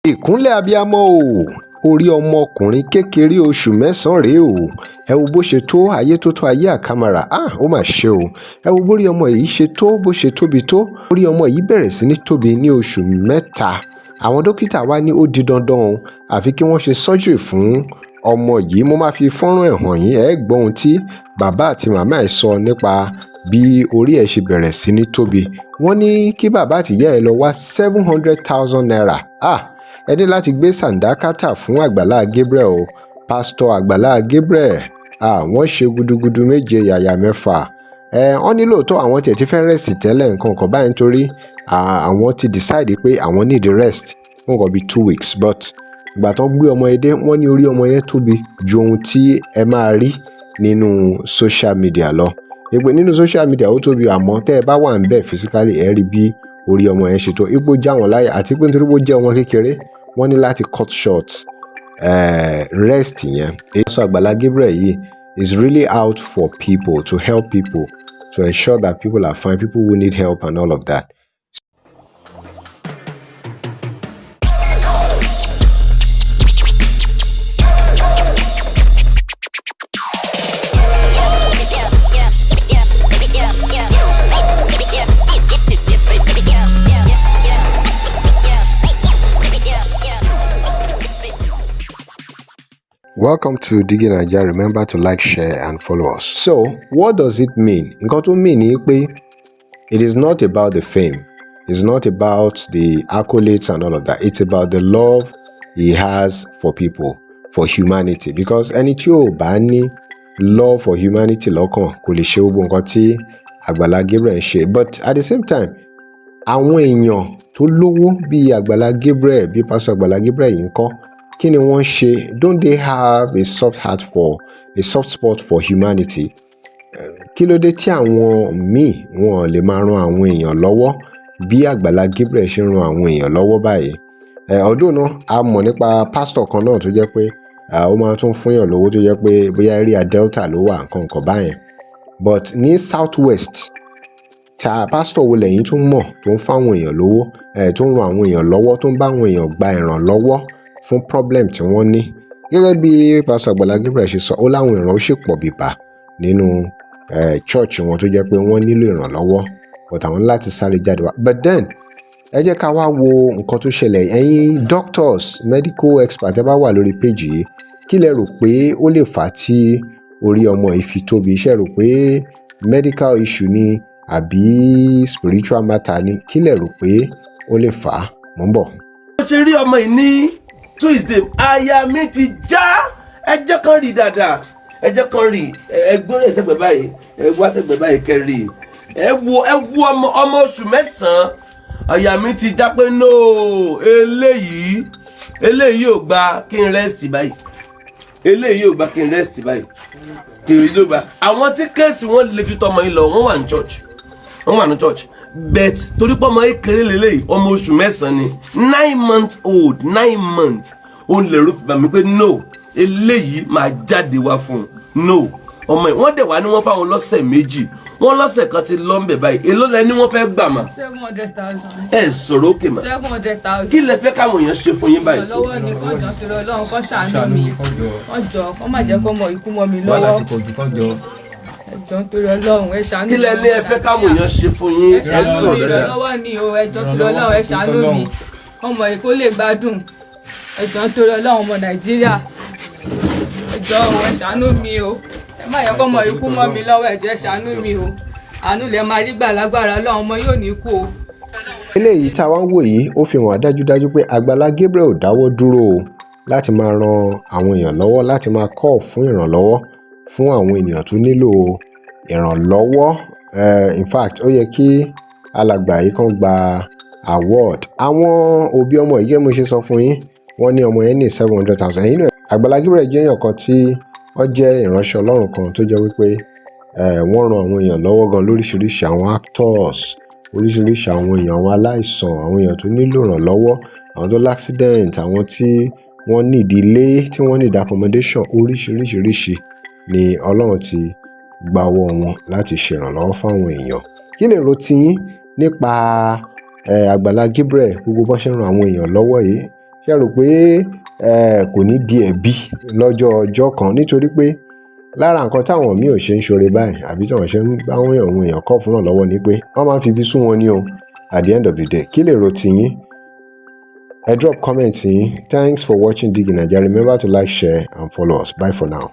Ìkúnlẹ̀ abiyamọ o. Orí ọmọkùnrin kékeré oṣù 9 rèé o. Ẹ wo bó ṣe tó, ayé tó tó ayé àkàmàrà. Ah, ó mà ṣe o. Ẹ wo bórí ọmọ yìí ṣe tó, bó ṣe tóbi tó. Orí ọmọ yìí bẹ̀rẹ̀ sí ní tóbi ní oṣù 3. Àwọn dókítà wá ní ó di dandan o, àfi kí wọ́n ṣe surgery fún ọmọ yìí. Mo máa fi fọ́nrán ẹ̀ hàn yín. Ẹ gbọ́ ohun tí bàbá àti màmá ẹ̀ sọ nípa bí orí ẹ̀ ṣe bẹ̀rẹ̀ sí ní tóbi. Wọ́n ní kí bàbá àtìyá ẹ̀ lọ wá ₦700,000. Ah, ẹ ní láti gbé sàǹdákátà fún Àgbàlá Gabriel o. Pásítọ̀ Àgbàlá Gabriel, ah, wọ́n ṣe gudugudu méje yàyà mẹ́fà. Ẹ wọ́n ní lóòótọ́ àwọn tiẹ̀ ti fẹ́ rest tẹ́lẹ̀, nǹkan kan báyìí, nítorí àwọn ti decide pé àwọn need rest fún nǹkan bíi 2 weeks, but ìgbà tó ń gbé ọmọ yẹn dé, wọ́n ní orí ọmọ yẹn tóbi ju ohun tí ẹ máa rí nínú social media lọ. Ìpè nínú social media ó tóbi, àmọ́ tẹ́ ẹ bá wà ń bẹ̀ physically, ẹ rí bí orí ọmọ yẹn ṣe tó. Ipò já wọn láyà, àti pé nítorí pé ó jẹ́ ọmọ kékeré, wọ́n ní láti cut short rest yẹn. Èso Àgbàlá Gabriel yìí is really out for people, to help people, to ensure that people are fine, people who need help and all of that. Welcome to Digi Naija. Remember to like, share and follow us. So, what does it mean? Nǹkan tó mean ni pé it is not about the fame. It's not about the accolades and all of that. It's about the love he has for people, for humanity. Because ẹni tí ò bá ní love for humanity lọ́kàn kò lè ṣe gbogbo nǹkan tí Àgbàlá Gabriel ń ṣe. But at the same time, àwọn èèyàn tó lówó bíi Àgbàlá Gabriel, bíi Pastor Àgbàlá Gabriel yìí ńkọ́? Kí ni wọ́n ṣe? Don't they have a soft spot for humanity? Kí ló dé tí àwọn míì wọn lè máa ran àwọn èèyàn lọ́wọ́ bí Àgbàlá Gabriel ṣe ń ran àwọn èèyàn lọ́wọ́ báyìí? Ọdún náà a mọ̀ nípa pásítọ̀ kan náà tó jẹ́ pé ó máa tún fúnyàn lówó, tó jẹ́ pé bóyá area Delta ló wà, nǹkan nǹkan báyẹn. But ní South West ta, pásítọ̀ wo lẹ́yìn tún mọ̀ tó ń fáwọn èèyàn lówó, tó ń ran àwọn èèyàn lọ́wọ́, tó ń bá àwọn èèyàn gba ìrànlọ́wọ́ fún problem tí wọ́n ní? Gẹ́gẹ́ bí Pásítọ̀ Àgbàlá Gabriel ṣe sọ, ó láwọn ìrànwọ́ ṣì pọ̀ bìbà nínú church wọn tó jẹ́ pé wọ́n nílò ìrànlọ́wọ́, but àwọn ní láti sáré jáde wá. But then, ẹ jẹ́ ká wá wo nǹkan tó ṣẹlẹ̀. Ẹ̀yin doctors, medical expert, ẹ bá wà lórí page yìí, kí lẹ rò pé ó lè fà á tí orí ọmọ yìí fi tóbi? Ṣé rò pé medical issue ni àbí spiritual matter ni? Kí lẹ rò pé ó lè fà á? Mò ń bọ̀. Bó ṣe rí ọmọ yìí ní Tuesday, àyà mi ti já. Ẹ jẹ́ kán rí dáadáa, ẹ jẹ́ kán rí. Ẹ gbórí ẹ sẹ́gbẹ̀ẹ́ báyìí, ẹ wá sẹ́gbẹ̀ẹ́ báyìí kẹ́ rí. Ẹ wo, ẹ wo ọmọ, ọmọ oṣù 9. Àyà mi ti já pé no, eléyìí, eléyìí ò gba kí n rest báyìí, eléyìí ò gba kí n rest báyìí, kí n ló gba. Àwọn tí case wọn lè ju tọmọ yìí lọ, wọ́n wà ní church, wọ́n wà ní church, but torí pé ọmọ kékeré lélẹ́yìí, ọmọ oṣù 9 ni, 9 months old, 9 months, òun lè rú fìgbà mi pé no, eléyìí máa jáde wá fún un. No, ọmọ yìí, wọ́n dẹ̀ wá ní wọ́n fáwọn lọ́sẹ̀ 2, wọ́n lọ́sẹ̀ kan ti lọ́nbẹ̀ báyìí. Èló lẹ ní wọ́n fẹ́ gbà mà? 700,000. Ẹ sọ̀rọ̀ òkè mà. 700,000. Kí lẹ fẹ́ káwọn èèyàn ṣe fún yín báyìí? Ìrànlọ́wọ́ ni. Kọ́jọ́ torí Ọlọ́run, kọ́ ṣàánú mi, kọ́jọ́ kọ́ má jẹ́ kọ́ mọ ikú mọ́ mi Wàhálà lọ́wọ́. ti pọ̀ jù, kọjọ. Ẹjọ́ torí Ọlọ́run, ẹ ṣàánú Kí lẹ ní ẹ fẹ́ káwọn èèyàn ṣe fún yín? Ẹ Ẹ ṣàánú sọ̀rọ̀ mi. dáadáa. Ìrànlọ́wọ́ ni o. Ẹjọ́ torí Ọlọ́run, ẹ ṣàánú mi, ọmọ yìí kó lè gbádùn. Ẹjọ́ torí Ọlọ́run, ọmọ Nàìjíríà, ẹjọ́ o, ẹ ṣàánú mi o. Ẹ má yẹ kọ́ ọmọ ikú mọ́ mi lọ́wọ́. Ẹ jọ̀ọ́, ẹ ṣàánú mi o. Àánú lẹ máa rí gbà lágbára Ọlọ́run. Ọmọ yóò ní kú o. Eléyìí tá a wá ń wò yìí, ó fi hàn wá dájúdájú pé Àgbàlá Gabriel ò dáwọ́ dúró o láti máa ran àwọn èèyàn lọ́wọ́, láti máa call fún ìrànlọ́wọ́ fún àwọn ènìyàn tó nílò ìrànlọ́wọ́. In fact, ó yẹ kí alàgbà yìí kan gba award. Àwọn òbí ọmọ yìí, gẹ́gẹ́ bí mo ṣe sọ fún yín, wọ́n ní ọmọ yẹn ní 700,000. Ẹ̀yin náà, Àgbàlá Gabriel jẹ́ èèyàn kan tí wọ́n jẹ́ ìránṣẹ́ Ọlọ́run kan tó jẹ́ wípé wọ́n ran àwọn èèyàn lọ́wọ́ gan lóríṣiríṣi, àwọn actors, oríṣiríṣi àwọn èèyàn, àwọn aláìsàn, àwọn èèyàn tó nílò ìrànlọ́wọ́, àwọn tó l'accident, àwọn tí wọ́n need ilé, tí wọ́n need accommodation, oríṣiríṣiríṣi ni Ọlọ́run ti gba ọwọ́ wọn láti ṣe ìrànlọ́wọ́ fáwọn èèyàn. Kí lè ro tiyín nípa Àgbàlá Gabriel, gbogbo bọ́n ṣe ń ran àwọn èèyàn lọ́wọ́ yìí? Ṣe rò pé kò ní di ẹ̀bi lọ́jọ́ ọjọ́ kan? Nítorí pé lára nǹkan táwọn míì ò ṣe ń ṣoore báyìí, àbí tí wọ́n ṣe ń bá àwọn èèyàn kọ́ fún náà lọ́wọ́, ni pé wọ́n máa ń fi ibi sún wọn ní o at the end of the day. Kí lè ro tiyín? Ẹ drop comment yín. Thanks for watching Digi Naija. Remember to like, share and follow us. Bye for now.